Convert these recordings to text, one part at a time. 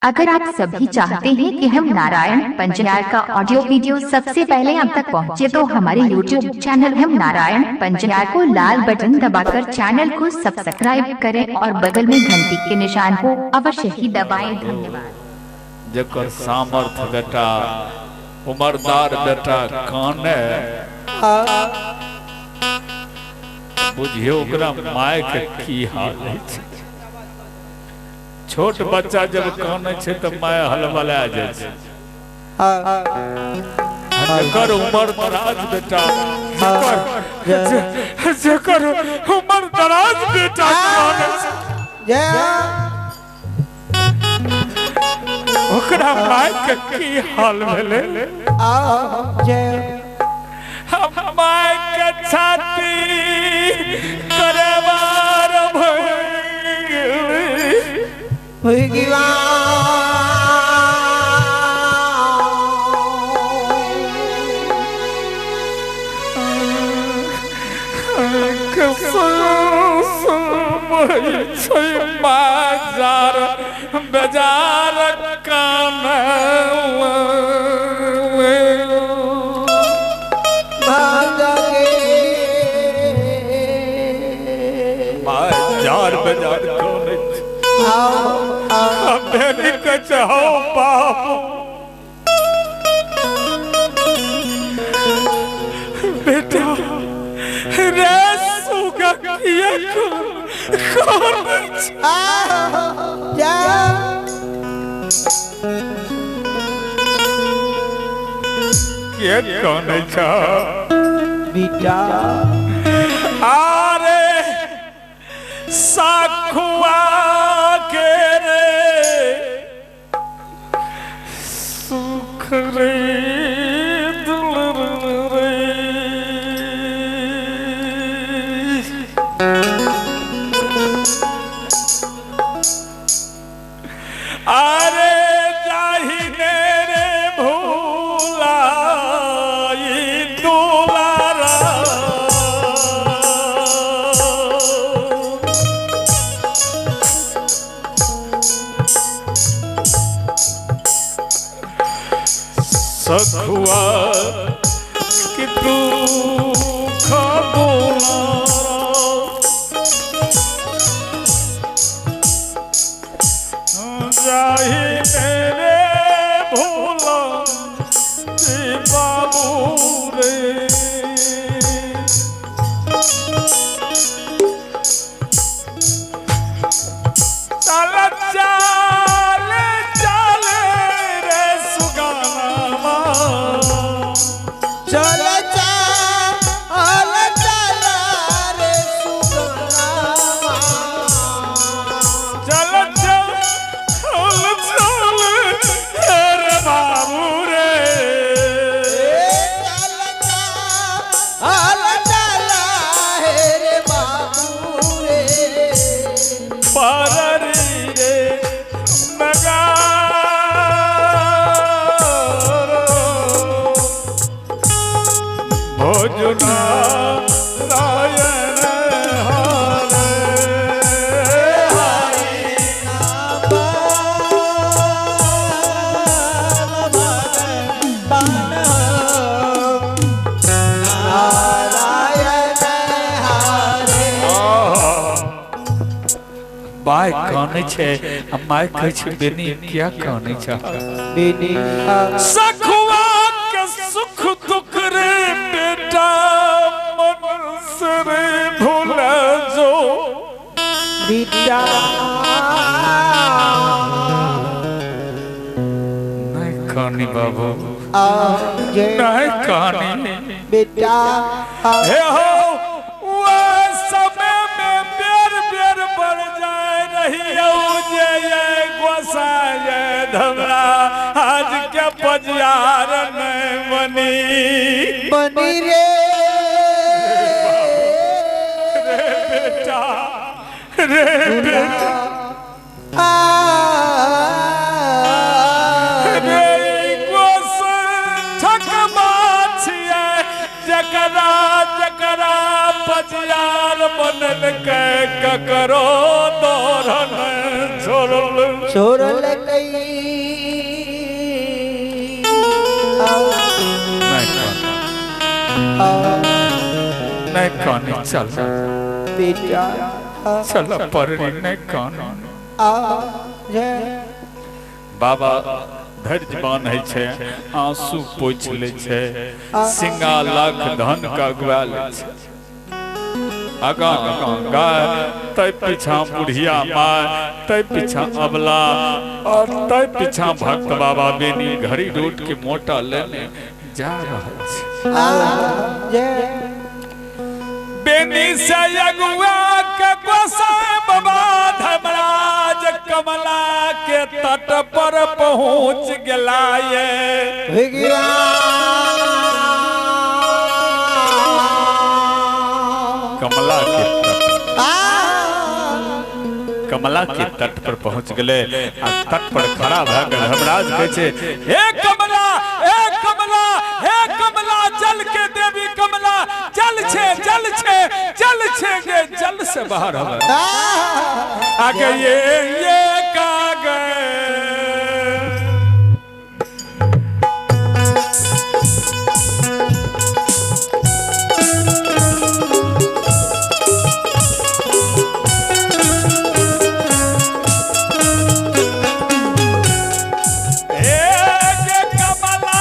अगर आप सभी चाहते हैं कि हम नारायण पंचार का ऑडियो वीडियो सबसे पहले आप तक पहुंचे तो हमारे YouTube channel हम नारायण पंचार को लाल बटन दबाकर चैनल को सब्सक्राइब करें और बगल में घंटी के निशान को अवश्य ही दबाएं। धन्यवाद। जकर सामर्थ बेटा उमरदार बेटा काने बुझियो ओकरा my के की हाल है। छोट बच्चा जब काने छे त my हलबला जाय छे। जकर उमर दराज बेटा जकर उमर दराज बेटा काने छे ओकरा my के की हाल भेलै। My के छाती करवार भइल बाजार बाजार कान बाजार बाजार चाहो बाप बेटा रे सुगा किया कौन कौन छा बेटा। आरे साखुआ के रे सुख रे दुलर रे अरे जाहिने रे भूला दुलारा सखुआ कि तू दुलारा जाहि मेरे भूला बाबू रे। चल चल चल रे सुगाना चल चल चल रे सुगाना चल चल चल रे बाबू रे चल चल चल रे बाबू रे पररी रे मगारो भोजना रायण हरे बाय कानै छे आ my कहै छे बेनी क्या कानै छे बेनी। सखुआ के सुख दुख रे बेटा मन से रे भूल जो बेटा नहीं कानी बाबू नहीं कानी बेटा। हे हो वो समय में बेर बेर बढ़ जाए रही जे गोसाए धमरा आज के पजियार नहीं बनी बनी रे रे बेटा रे बेटा रे गोस ठकबा छियै जकरा जकरा पजियार बनल के ककरो दोरन छो। छोड़ल। छोड़ल कई। नहीं कानी, नहीं कानी, चल बेटा चल पररी, नहीं कानी। आ जय। बाबा धैर्य बान्है छै, आंसू पोछि लै छै, सिंगा लाख धन के अगुआ लै छै। आगाँ आगाँ गाय, तै पीछा बुढ़िया माय, तै पीछा अबला और तै पीछा भक्त बाबा बेनी घड़ी रोड के मोटा लेने जा रहल छै। आ जय। बेनी से अगुआ के गोसाई बाबा धर्मराज कमला के तट पर पहुंच गेला ये। कमला के तट, कमला के तट पर पहुंच गए आ तट पर खड़ा भऽ गेल। धर्मराज कहै छै, हे कमला, हे कमला, हे कमला, जल के देवी कमला, जल छे, जल छे, जल छे गे, जल से बाहर हवे आगे ये का गए। हे कमला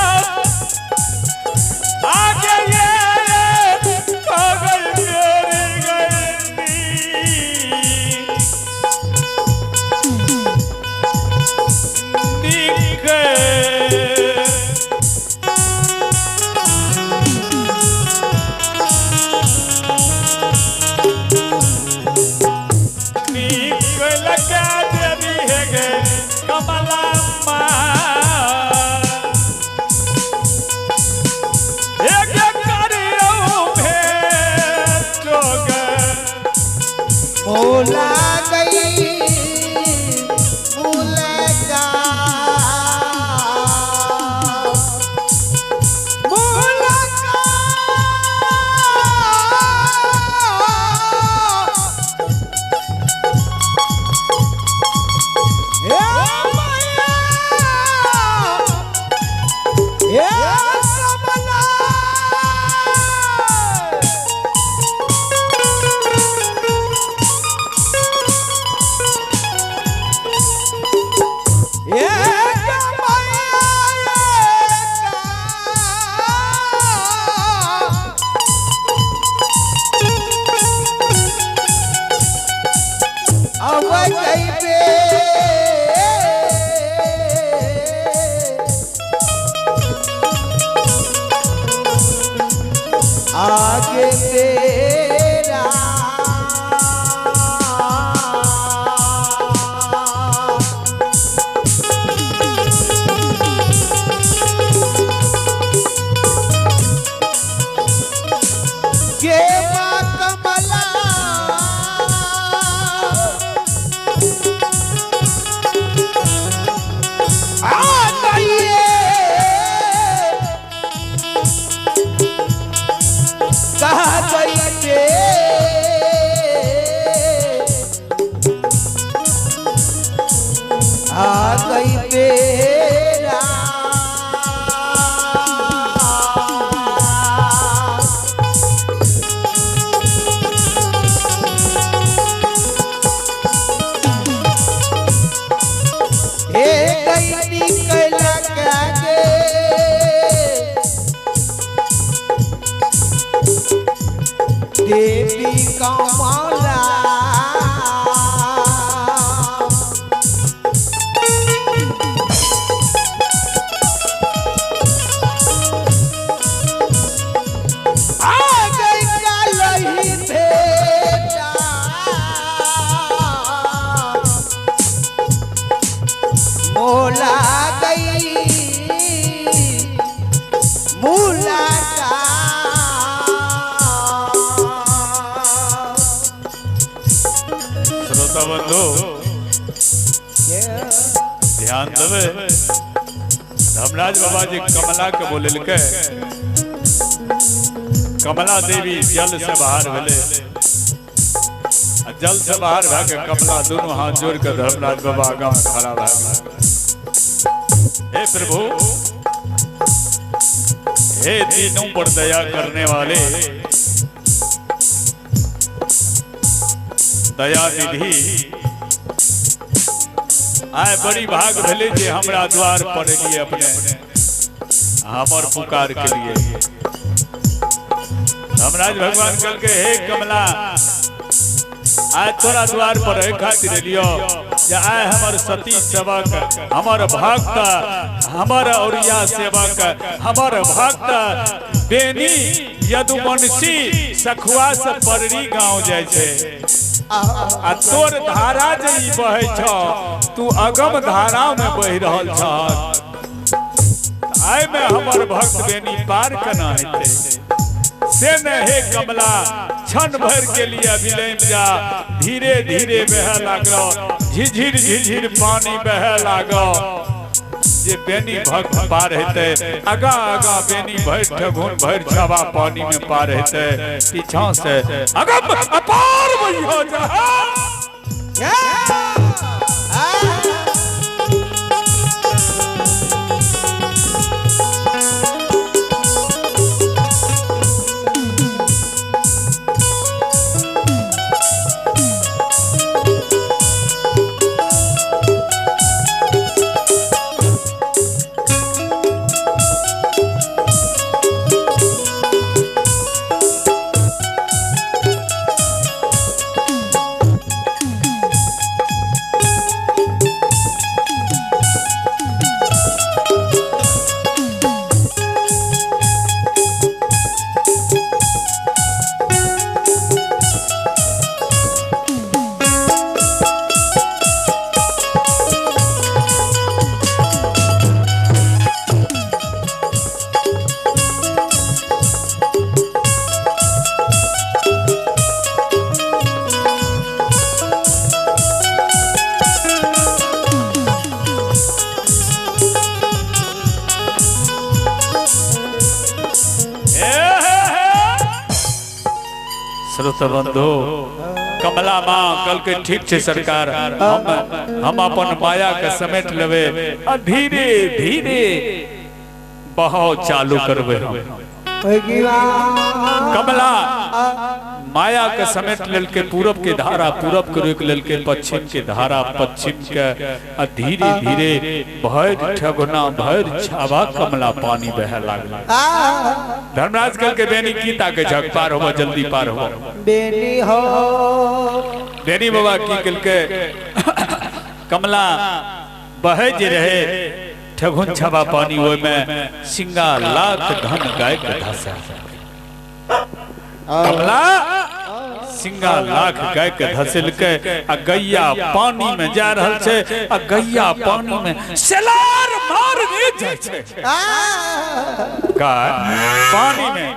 आगे ये कागल मेरी गई निके। निकल के देवी हे गे कमला माँ, एक करियौ भेंट गे। मोला गई मुलका, मुलका, हे माया, हे कमला। आगे तेरा के माँ कमला, आ गई कहा गई रे, आ गई बेरा। हे गई निकल के देवी कमला, आ गई कालही भेटा, मोला गई मुलाका। श्रोता बंधु ध्यान देवे, धर्मराज बाबा जी कमला के बोललकै, कमला देवी जल से बाहर भेले आ जल से बाहर भए के कमला दोनों हाथ जोड़ के धर्मराज बाबा आगा में खड़ा भए गेल। हे प्रभु, हे दीनों पर दया करने वाले दया निधि, आय बड़ी भाग भेले जे हमरा द्वार पर एलिए अपने हमर पुकार के लिए। धर्मराज भगवान कहलकै हे कमला, आय तोरा द्वार पर एहि खातिर एलियो जे आय हमर सती सेवक, हमर भक्त, हमर औरिया सेवक, हमर भक्त बेनी यदुवंशी सखुआ से पररी गांव जाइ छै आ तोर धारा जे ई बहै छ तू अगम धारा में बहि रहल छ, आइ में हमर भक्त बेनी पार केना हेतै? से न हे कमला, क्षण भर के लिए अभिलयम जा, धीरे धीरे बहे लागल, झिझिर झिझिर पानी बहे लागल जे बेनी भक्त पार हेतै। आगा आगा बेनी भरि ठगुन भरि छावा पानी में पार हेतै, पीछा से अगम अपार बहियो जा। श्रोता बंधु, कमला माँ कल के ठीक छे सरकार, हम अपन माया के समेट लेवे आ धीरे धीरे बहाव चालू करबे। कमला माया के समेट लेलके, पूरब के धारा पूरब के रोक लेलके, पश्चिम के धारा पश्चिम के, आ धीरे धीरे भरि ठगुना भरि छावा कमला पानी बहे लागल। धर्मराज कल के बेनी की ताके झक पार होबो, जल्दी पार होबो बेनी हो। बेनी बाबा की कलके कमला बहे जे रहे ठगुन छावा पानी ओय में सिंगा लाख धन गाय के धसा। कमला सिंगा लाख गाय के धसेलकै आ गैया पानी में जा रहल छै आ गैया पानी में सेलार मार ने जाइ छै। गाय पानी में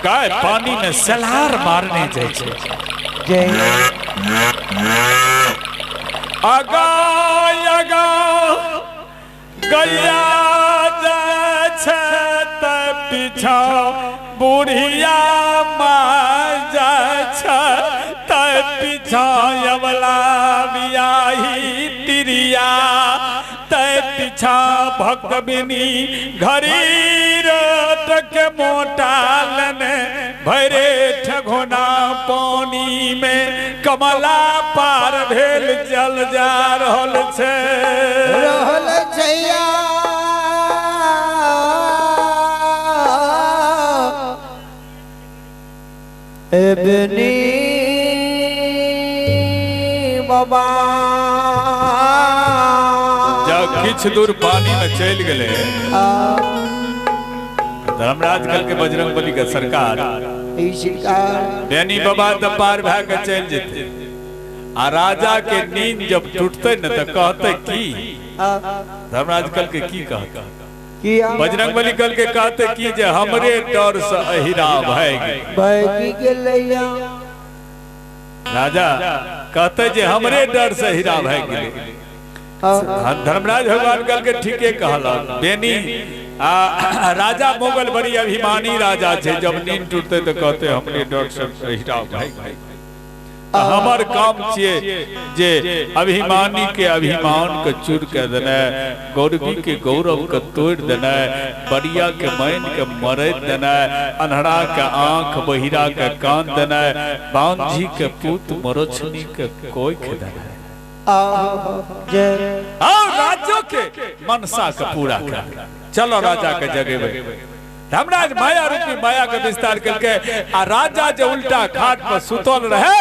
गाय पानी में सेलार मारने जाइ छै। आगा आगा गैया जाइ छै त पीछा बुढ़िया माँ जाइ छै त पीछा अबला बियाही तिरिया त पीछा भक्त बिनी घड़ी रोट के मोटा लेने भरे ठगोना पानी में कमला पार भेल जल जा रहल छै रहल छैया। बेनी बाबा जब किछु दूर पानी में चलि गेलै धर्मराज कल के बजरंग बली के सरकार बेनी बाबा त पार भए के चलि जेतै आ राजा के नींद जब टूटते न त कहते की धर्मराज कल के की कहते बजरंग बली कल के कहते की जे हमरे डर से अहिरा भागि गेलै। राजा कहते जे हमरे डर से अहिरा भागि गेलै। धर्मराज भगवान कहलकै ठीके कहलक बेनी आ राजा मोगल बड़ी अभिमानी राजा छै, जब नींद टूटते तो कहते हमरे डॉक्टर साहब हीरा भाई। हमर काम छियै जे अभिमानी के अभिमान के चूर के देनाइ, गौरवी के गौरव के तोड़ देनाइ, बड़िया के मैन के मरैत देनाइ, अन्हरा के आंख बहिरा के कान देनाइ, बांझी के पूत मरछनी के कोख देनाइ और राज्यों के मनसा के पूरा कर। चलो राजा के जगेबै। धर्मराज माया रूपी माया के विस्तार करके आ राजा जो उल्टा खाट पर सुतल रहे,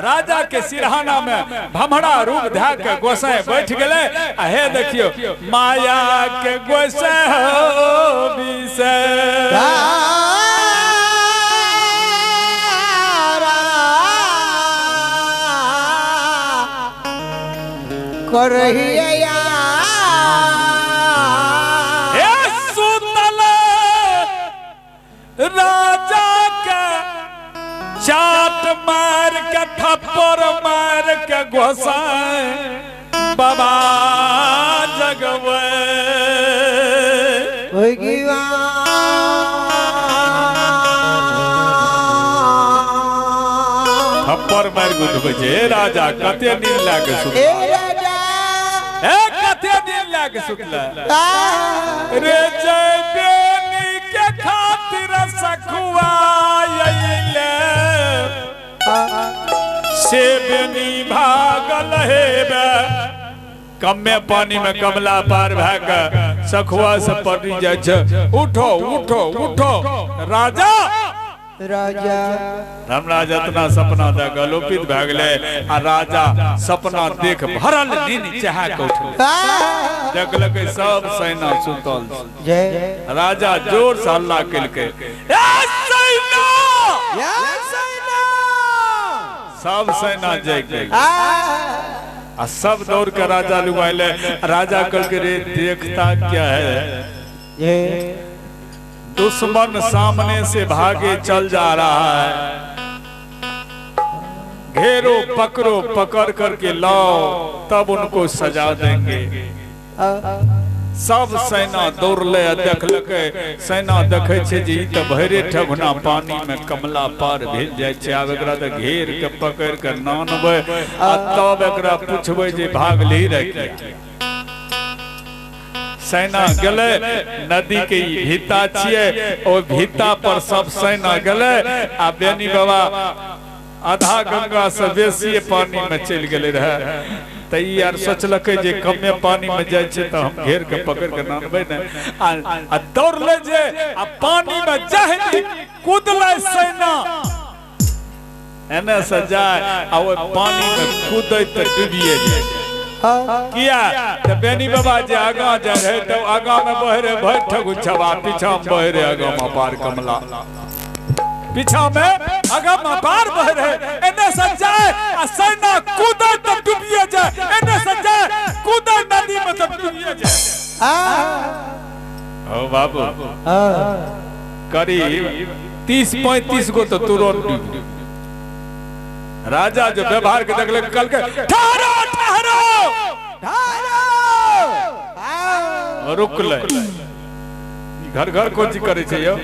राजा के सिरहाना में भमरा रूप धऽ के गोसाई बैठ गेलै। आ हे देखियो माया के गोसाई हो विषय करहिया राजा के चाट मार के थप्पड़ मार के गोसाई बाबा जगवे। थप्पड़ मार के उठबै छै। हे राजा कते दिन लए के सुतल, हे कते दिन लए के सुतल रे जय बेनी के खातिर सखुआ अइले से बेनी भागल हेबे। कमे पानी में कमला पार भए के सखुआ से पड़ी जाइ छै। उठो उठो उठो राजा राजा। धर्मराज इतना सपना देख अलोपित भए गेलै आ राजा सपना देख भरल नींद चाह के उठलै। देखलकै सब सेना सुतल छै। राजा जोर से हल्ला केलकै, ए सेना, सेना! सब सेना जागि गेलै आ सब दौड़ के राजा लग अयलै। राजा कहलकै रे देखता क्या है, दुश्मन सामने से भागे चल जा रहा है, घेरो पकड़ो, पकड़ करके लाओ तब उनको सजा देंगे। सब सेना दौड़ले आ देखलकै सेना देखै छै जे ई तऽ भरे ठेहुना पानी में कमला पार भेल जाइ छै। आब एकरा तऽ घेर के पकड़ के नानबै आ तब एकरा पुछबै जे भागली रे किया। सेना गेलै, नदी के ई भीता छियै, ओहि भीता पर सब सेना गेलै आ बेनी बाबा आधा गंगा से बेसी पानी में चलि गेलै रहे। तऽ ई आर सोचलकै जे कमे पानी में जाइ छै तऽ हम घेर के पकड़ के नानबै ने। आ दौड़लै जे आ पानी में जहनी कूदलै सेना एने से जाय आ ओहि पानी में कूदै तऽ डूबिए जाइ। किया तऽ बेनी बाबा जे आगाँ जाइ रहै तऽ आगाँ में बहै रहै भरि ठगु छबा, पीछा में बहै रहै आगाँ में पार कमला, पीछा में आगाँ में पार बहै रहै। एने से जाय आ सेना कूदै तऽ डूबिए जाय, एने से जाय कूदै नदी में तऽ डूबिए जाय। ओ बाबू करीब 30-35 गो तऽ तुरंत डूबि गेल। राजा जो व्यवहार के देखलकै कहलकै ठहरो ठहरो ठहरो। रुकलै, घर घर कोची करै छै यौ,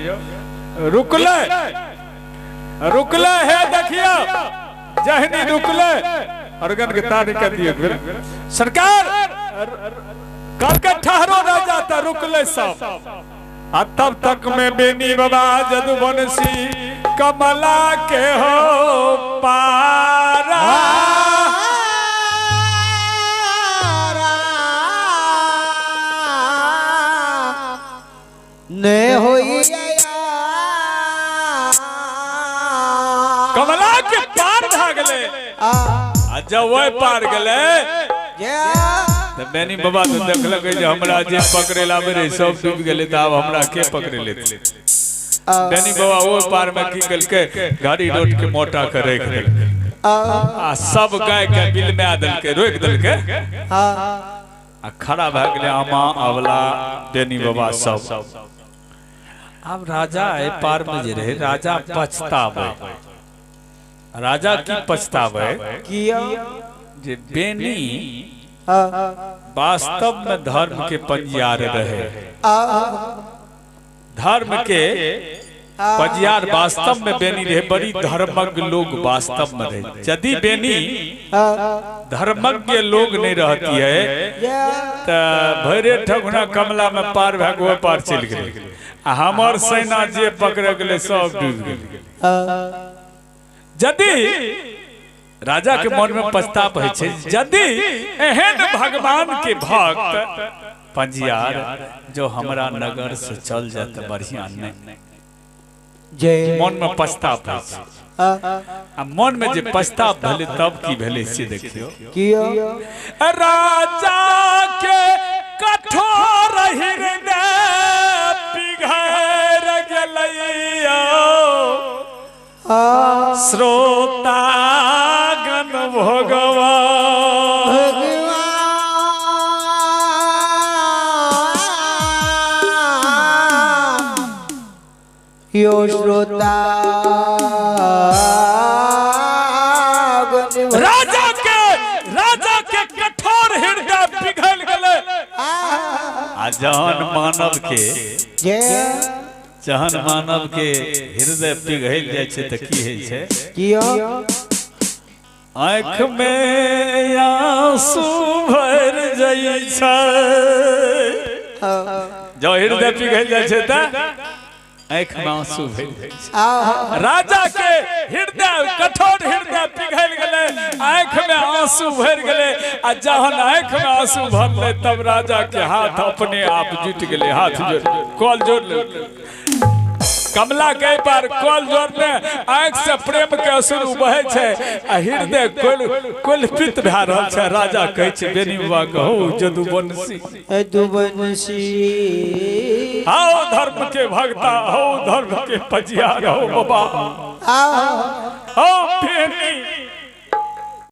रुकलै रुकलै। हे देखियौ जहनी रुकलै अर्गन के तार निकालि दियौ। सरकार कहलकै ठहरो राजा, तऽ रुकलै सब। आ तब तक में बेनी बाबा जदुवंशी कमला के हो पारा ने होई कमला के पार भए गेलै। आ जब ओहि पार गेलै तऽ बेनी बाबा तऽ देखलकै जे हमरा जे पकड़े ला आबै रहै सब डूबि गेलै, तऽ आब हमरा के पकड़े लेतै। बेनी बाबा ओहि पार में की केलकै, गाड़ी रोड के मोटा के राखि देलकै आ सब गाय के बिल में आ देलकै, रोकि देलकै आ खड़ा भए गेलै आमा आंवला बेनी बाबा सब। आब राजा एहि पार में जे रहे राजा पछताबै, राजा की पछताबै जे बेनी वास्तव में धर्म के पंजियार रहे, धर्म के पंजियार वास्तव में बेनी रहे। बड़ी धर्मज्ञ लोग वास्तव में रहे। यदि बेनी धर्मज्ञ लोग नहीं रहती है तो भैरे ठगुना कमला में पार भए के पार चलि गेलै, आ हमर सेना जे पकड़े गेलै सब डूबि गेलै। यदि राजा के मन में पछताप होइ छै, यदि एहन भगवान के भक्त पंजियार जो हमरा नगर से चल जाए तो बढ़िया नहीं। मन में पछताप होइ छै, आ मन में जे पछताप भेलै तब की भेलै से देखियो। राजा के कठोर हृदय पिघल गेलै, श्रोतागण भगवान यो श्रोता। राजा के कठोर हृदय पिघल गेलै। आ जहन मानव के जहन मानव के हृदय पिघल जाइ छै तऽ की होइ छै? आँख में आंसू भरि जाइ छै। जब हृदय पिघल जाइ छै तऽ आँख में आंसू भरि जाइ छै। राजा के हृदय कठोर हृदय पिघल गेलै, आँख में आंसू भरि गेलै। आ जहन आँख में आंसू भरलै तब राजा के हाथ अपने आप जुटि गेलै। हाथ जोड़ कल जोड़ ले कमला के पार कल जोड़ने आँख से प्रेम के अश्रु बहै छै आ हृदय कुलपित भए रहल छै। राजा कहै छै बेनी बाबा कहू जदुवंशी, आओ धर्म के भक्ता, हो धर्म के पजियार, हो बाबा, हो बेनी।